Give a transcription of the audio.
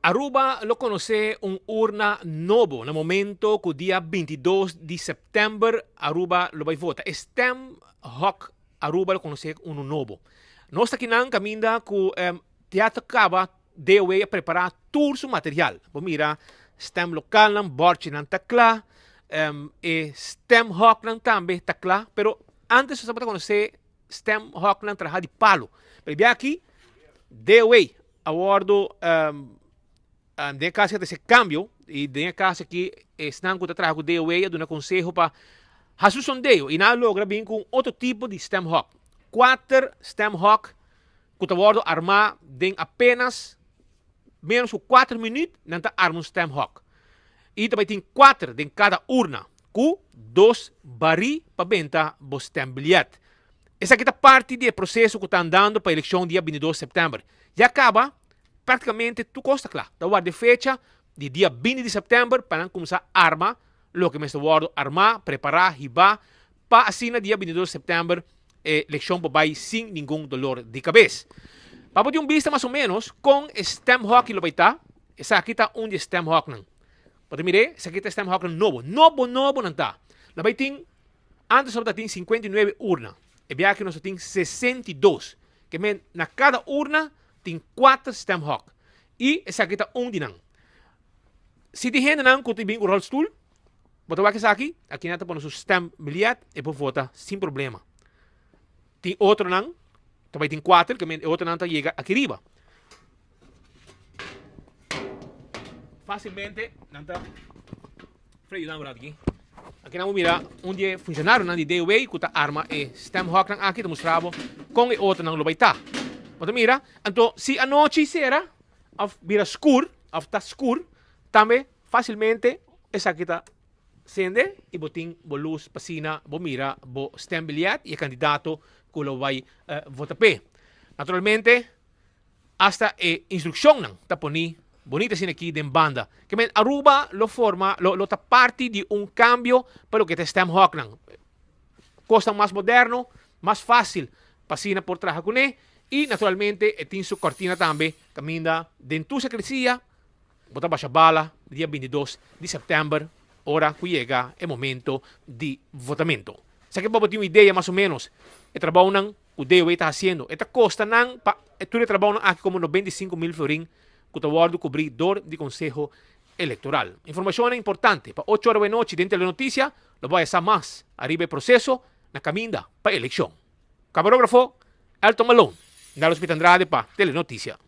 Aruba lo conoce un urna nobo na momento cu dia 22 di september Aruba lo bay vota. E stemhok Aruba lo conoce uno nobo. Nos ta kinan caminda cu teatro caba DOW a prepara tur su material. Bo mira stemlokalnan, bordjenan ta cla, e stemhoknan tambe ta cla, pero antes nos tabata conoce stemhoknan traha di palo. Pero e bia aki DOW a wordo den e cas aki a trece cambio y den e cas aki esnan cu ta traha cu DOW a duna conseho pa haci un sondeo y nan a logra bin cu un otro tipo di stemhok. Cuater stemhok cu ta wordo arma den apenas menos cu cuater minuut nan ta arma un stemhok. Y ta bay tin cuater den cada urna cu dos bari pa benta bo stembiljet. Esaki ta parti di e proceso cu ta andando pa eleccion dia 22 september. Ya caba practicamente tur cos ta cla. Ta warda e fecha di dia 20 di september pa nan cuminsa arma loke mester wordo arma, prepara, hiba pa asina dia 22 september e eleccion por bay sin ningun dolor di cabes. Pa bo tin un bista mas o menos con e stemhokkie lo bay ta, esaki ta un di e stemhoknan. Bo ta mir'é, esaki ta e stemhoknan nobo. Nobo nobo nan ta. Lo bay tin Antes nos ta tin 59 urna, e biaha aki nos ta tin 62. Ke men na kada urna tin kuater stemhok i esaki ta un di nan. Si tin hendenan ku ta bin ku rolstoel, bo ta wak esaki, aki nan ta pone su stembiljet, e por vota sin problema. Tin otronan, ta bai tin kuater, ke men e otronan ta yega aki riba. Fácilmente nan ta Frey yuda un rato aki. Aki nan bo mira un di e funcionarionan di DOW cu ta arma e stemhoknan aki ta mustra bo con e otronan lo bay ta. Bo ta mira, anto si anochi cera of bira scur of ta scur tambe facilmente esaki ta sende y bo tin bo luz pa asina bo mira bo stembiljet y e candidato cu lo bay vota p'e. Naturalmente Hasta e instrukshonnan ta poni bonita asina aki den banda. Ke men Aruba lo forma, lo lo ta parti di un kambio pa loke ta e stemhoknan. Kosnan mas moderno, mas fásil pa asina por traha kuné i naturalmente e tin su kòrtina tambe kaminda den tur sekresia bo ta basha bala dia 22 di sèptèmber ora ku yega e momento di votamento. Esaki pa bo tin un idea mas o ménos e trabounan ku DOW ta hasiendo. E ta kosta nan pa tur e trabounan aki komo 95 mil florin ku ta wòrdu kubrí dor di Konseho Elektoral. Informashonnan importante pa ocho ora wenochi den Telenotisia lo bo haya sa mas ariba e proseso na kaminda pa elekshon. Kamarógrafo Elton Malone, Nellos Pita Andrade pa Telenotisia.